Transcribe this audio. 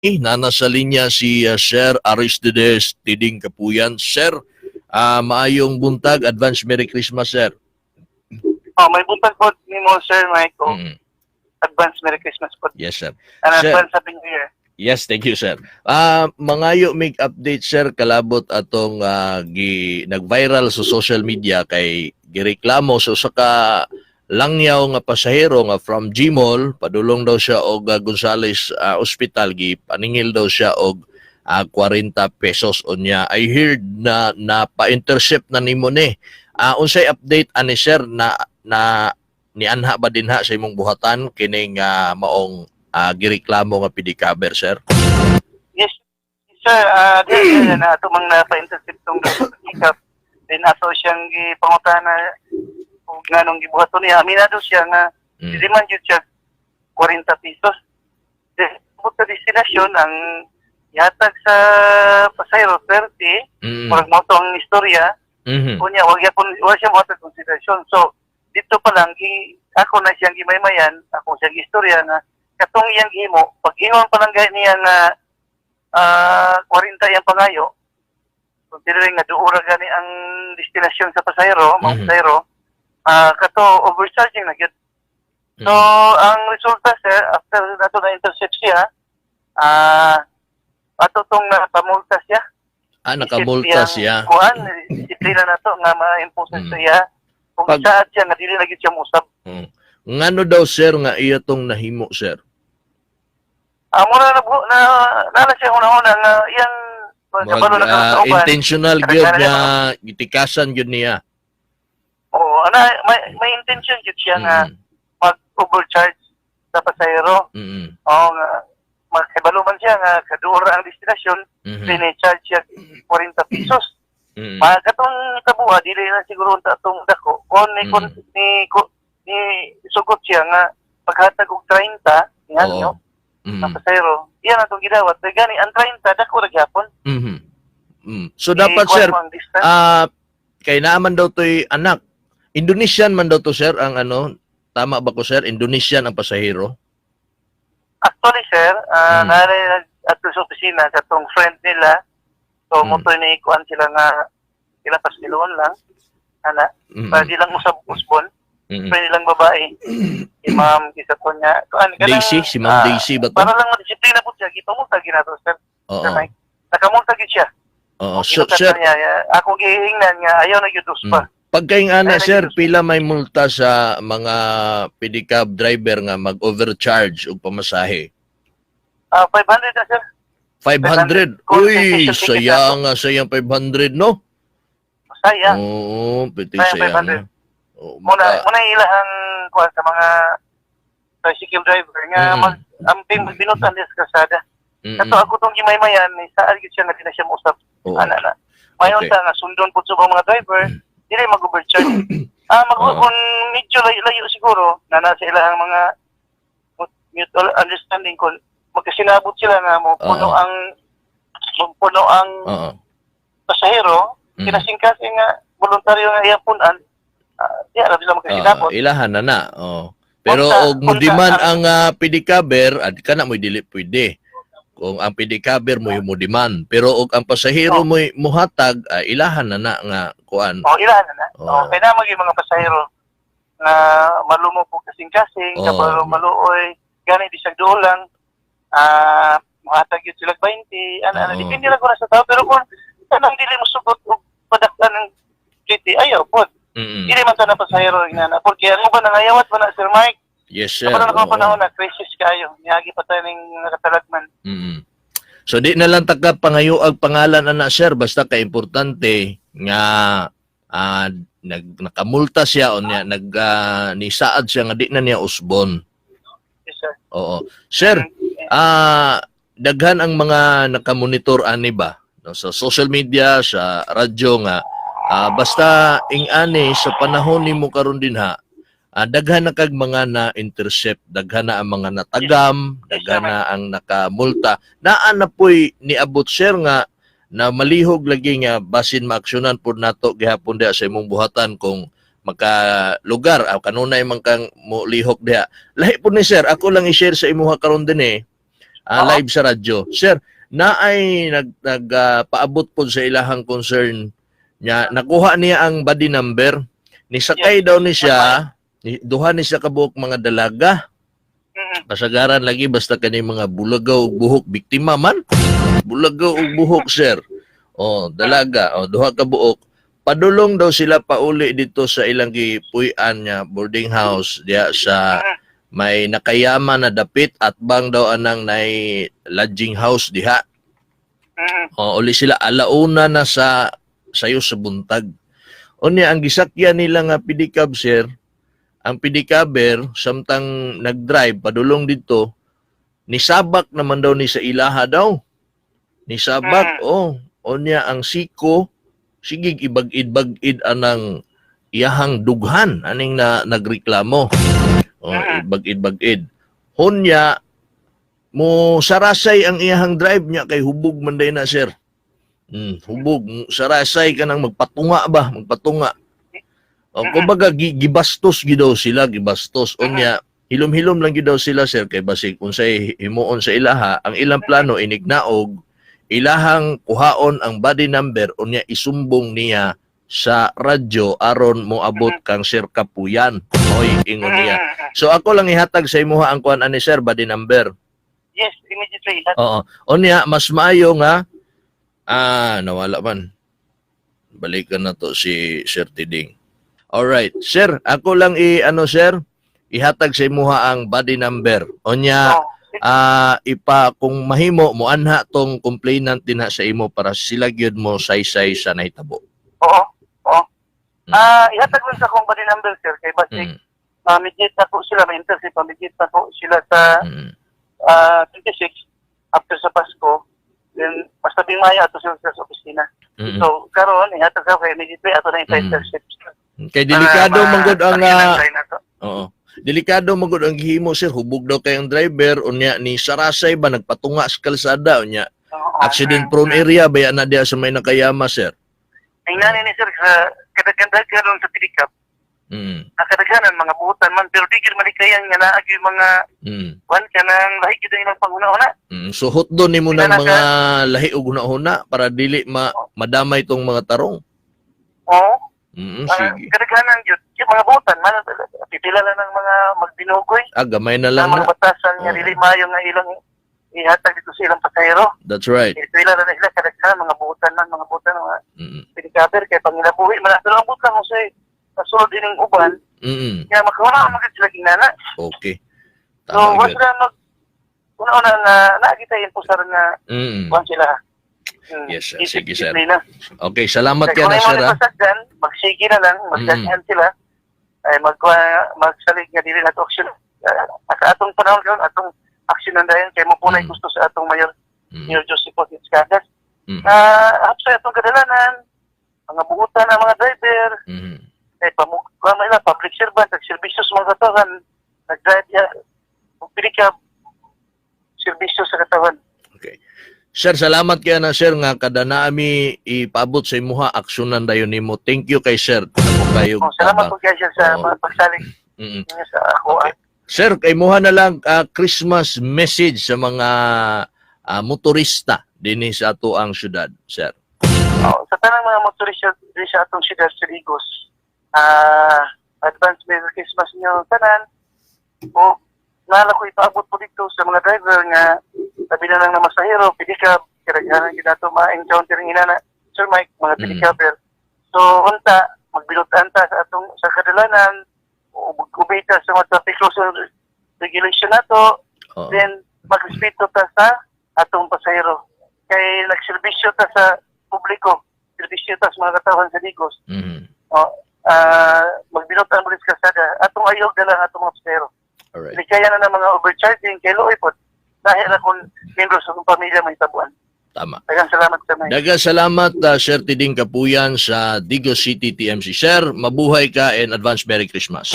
Naa na sa linya si Sir Aristides Tiding Kapuyan. Sir, maayong buntag. Advance Merry Christmas, sir. Oh, may buntag po nimo, Sir Mike. Oh, advance Merry Christmas po. Yes, sir. And Sir. advance Happy New Year. Yes, thank you, sir. Mangayo mig update, sir, kalabot atong gi nag-viral sa social media kay gireklamo sa usa ka langyaw nga pasahero nga from Gmall padulong daw siya og Gonzales Hospital, gi paningil daw siya og 40 pesos. Unya I heard na na pa-intercept na nimo ni. Unsay update ani, sir, na na nianha ba dinha sa imong buhatan kining maong gireklamo nga pedicabber, sir? Yes, sir. Di na ato mang napa-intercept tong pickup. Then ato siyang gipangutana ug nganong gibuhaton niya. Aminado siya nga dili man gyud siya 40 pesos. Then abot sa destinasyon, ang ihatag sa pasahero 30, murag mo to ang istorya. Unya wag yapon wa siya mohatag konsiderasyon. So dito pa lang gi ako na siyang gimaymayan, ako siyang istorya nga katong iyang gihimo, pag ingon pa lang gani niya nga 40 iyang pangayo, considering nga duura gani ang destinasyon sa pasahero, mga pasahero, kato overcharging na gyud. So ang resulta, sir, after nato na intercept siya, ato tong napamulta siya. Ah, nakamulta siya. Kuan, disiplina na to nga ma-impose sa iya. Kung saad siya nga dili na gyud siya musab. Ngano daw, sir, nga iya tong nahimo, sir? Ah, mura na na na, na siya una-una nga iyang kabalo Murag, na sa uban. Intentional gyud nga gitikasan gyud niya. Oo, ana may intention gyud siya nga mag-overcharge sa pasahero. Oo nga magkabalo man siya nga kaduora ang destinasyon, charge siya 40 pesos. Mga katong tabuha, dili na siguro unta atong dako. Kung ni, ni sugot siya nga paghatag og 30, yan yo, ang pasahero, iyan atong gidawat. Kay gani ang 30 dako ra gyapon. So dapat, Kuwan sir, mo ang distance. Kay naaman daw to'y anak. Indonesian man daw to, sir, ang ano, tama ba ko, sir? Indonesian ang pasahero? Actually, sir, naa ato sa opisina katong friend nila. So mo to ni kuan sila nga ila pastiloon lang. Ana, para di lang usab usbon, friend nilang babae. Si Ma'am isa ko niya. Kuan kanang, Daisy, si Ma'am Daisy ba to? Para lang madisiplina po siya, gipamulta ginato, sir. Sir Mike. Nakamulta gyud siya. So, Ginukat sir, na niya, ako gihingnan nga ayaw na gyud uspa. Pagkaing ana, Ay, sir, pila may multa sa mga pedicab driver nga mag-overcharge og pamasahe? Ah, 500 na, sir. 500. 500. Kung Uy, citation ticket. Sayang nga sayang 500, no? Sayang. Oo, pwede Sayang sayang. 500. Oo, Muna muna ilahang kuan sa mga tricycle driver nga mag amping magbinutan sa kalsada. Kato ako tong gimaymayan ni saad gyud siya nga di na siya mousab. Ana na. Mayon ta nga sundon pud sa ubang mga driver, dili mag-overcharge. Mag kung medyo layo-layo siguro na nasa ilahang mga mutual understanding, kung magkasinabot sila nga mo puno ang mo puno ang pasahero, kinasingkasing nga voluntaryo nga iyang punan, di ra sila magkasinabot. Ilahan na na. Oo. Pero og mo demand ang pedicabber, ad kana mo dili pwede. Kung ang pedicabber mo mo demand, pero og ang pasahero mo muhatag, ilahan na na nga kuan. Oh, ilahan na na. Oo. Oh, kaya na maging mga pasahero nga malumok og kasing-kasing, kabalo maluoy, gani bisag duol lang, muhatag yun sila 20, ana ana, depende lang ko na sa tao, pero kung kanang dili mo sugot og padaklan ng treaty, ayaw po. Dili man ta na pasahero nga na. Porque ang uban nangayawat ba na, Sir Mike? Yes, sir. Kapag na panahon na crisis kayo, niagi pa tayo ng nakatalagman. So di na lang taka pangayo ang pangalan ana, sir, basta kay importante nga nag nakamulta siya o niya nag nisaad siya nga di na niya usbon. Yes, sir. Oo. Sir, daghan ang mga nakamonitor ani ba, no, sa social media, sa radyo nga basta ing-ani sa panahon nimo karon dinha, daghan na kag mga na-intercept, daghan na ang mga natagam, daghan na ang nakamulta. Naa na po'y niabot, sir, nga na malihog lagi nga basin maaksyonan pud nato gihapon diha sa imong buhatan kung maka lugar kanunay man kang mo lihok diha. Lahi pud ni, sir, ako lang i-share sa imuha karon din eh. Live sa radyo. Sir, naay nag nag paabot po sa ilahang concern niya. Nakuha niya ang body number. Nisakay daw ni siya, duha ni siya kabuok mga dalaga. Kasagaran lagi basta kani mga bulagaw ug buhok, biktima man. Bulagaw ug buhok, sir. Oh, dalaga, oh, duha ka buok. Padulong daw sila pauli dito sa ilang gipuy-an niya boarding house diya sa may Nakayama na dapit at bang daw anang nay lodging house diha. O, uli sila alauna na sa sayo sa buntag. Unya ang gisakyan nila nga pedicab, sir, ang pedicaber samtang nagdrive padulong dito, nisabak naman daw ni sa ilaha daw. Nisabak, oh. Unya ang siko sige ibag-id-bag-id anang iyahang dughan aning na nagreklamo. Oh, ibag-id-bag-id. Hunya mo sarasay ang iyahang drive niya kay hubog man day na, sir. Hubog, sarasay ka nang magpatunga ba, magpatunga. O, kumbaga gibastos gid daw sila, gibastos. Unya hilom-hilom lang gid daw sila, sir, kay basig unsay himuon sa ilaha, ang ilang plano inignaog ilahang kuhaon ang body number, unya isumbong niya sa radyo aron moabot kang Sir Kapuyan. Oy, ingon niya. So ako lang ihatag sa imuha ang kuan ani, sir, body number. Yes, immediately. Oo. Unya mas maayo nga nawala man. Balikan na to si Sir Tiding. Alright, sir, ako lang i ano, sir, ihatag sa imuha ang body number. Unya ipa kung mahimo mo anha tong complainant dinha sa imo para sila gyud mo saysay sa nahitabo. Oo. Ihatag lang sa akong body number, sir, kay basig ma-mediate na po sila, ma-intercept, ma-mediate na po sila sa 26 after sa Pasko. Then, basta bing maya ato sila sa opisina. So, karon ihatag sa kay immediately ato na ipa-intercept. Kay delikado Para man gud ang ma-try na to. Oo. Delikado man gud ang gihimo, sir, hubog daw kay ang driver, unya ni sarasay ba, nagpatunga sa kalsada, unya accident prone area baya na diya sa may Nakayama, sir. Ang nani ni sir sa kadaghan sa pedicab, ang kadaghanan mga buutan man pero di gid malikayan nga naa gyud mga kuan kanang lahi gyud ang ilang panghuna-huna. So hotdon nimo ng Kinala mga lahi og hunahuna para dili madamay tong mga tarong. Oo. Sige. Kadaghanan gyud yung mga buutan man, pipila lang ng mga magbinugoy Ah, gamay na lang ang mga na. batasan nga dili maayo nga ilang ihatag dito sa ilang pasahero. That's right. Pipila lang na sila kadaghanan mga buutan man, mga buutan mga pedicaber kay panginabuhi man pero ang buutan mo say kasulod ining uban nga makahuna man gid sila ginana. So Tama wa gyud. sila mag una-una nga naa kita impusar nga kuan sila. Yes, sir. Sige, sir. Disiplina. Okay, salamat Kaya ka kung na, imo sir. ni pasagdan, magsige na lang, magdaghan sila, ay magsalig nga dili na to action. Sa atong panahon karon atong action na dayon kay mo punay gusto sa atong mayor, Mayor Joseph Ortiz Cagas. Hapsay atong kadalanan, mga buutan ang mga driver, eh pamuk kuan man nila, public servant, nagserbisyo sa mga katawan, nag-drive ya, pili ka serbisyo sa katawan. Okay. Sir, salamat kaya na, sir, nga kada naami ipaabot sa imuha aksyonan dayon nimo. Thank you kay sir. Dako kayo. Oh, salamat po kayo, sir, sa mga pagsalig ninyo sa ako. Okay. Sir, kay muha na lang Christmas message sa mga motorista dinhi sa ato ang syudad, sir. Oh, sa tanang mga motorista diri sa atong siyudad sa Digos, advance Merry Christmas niyo tanan. O nala ko ipaabot po dito sa mga driver nga labi na lang na masahero, pedicab, kadaghanan gyud nato ma-encounter ang inana, Sir Mike, mga pedicaber. So unta magbilutan ta sa atong sa kadalanan, o mag-obey ta sa mga traffic laws and regulation nato, then magrespeto ta sa atong pasahero. Kay nagserbisyo ta sa publiko, serbisyo ta sa mga katawhan sa Digos. O, magbinutan mo rin sa kalsada. Atong ayog na lang atong mga pasahero. Dili kaya na ng mga overcharging kay luoy po. Dahil na kung membro sa atong pamilya may tabuan. Tama. Daghang salamat sa may. Daghang salamat, Sir Tiding Kapuyan sa Digos City TMC. Sir, mabuhay ka and advance Merry Christmas.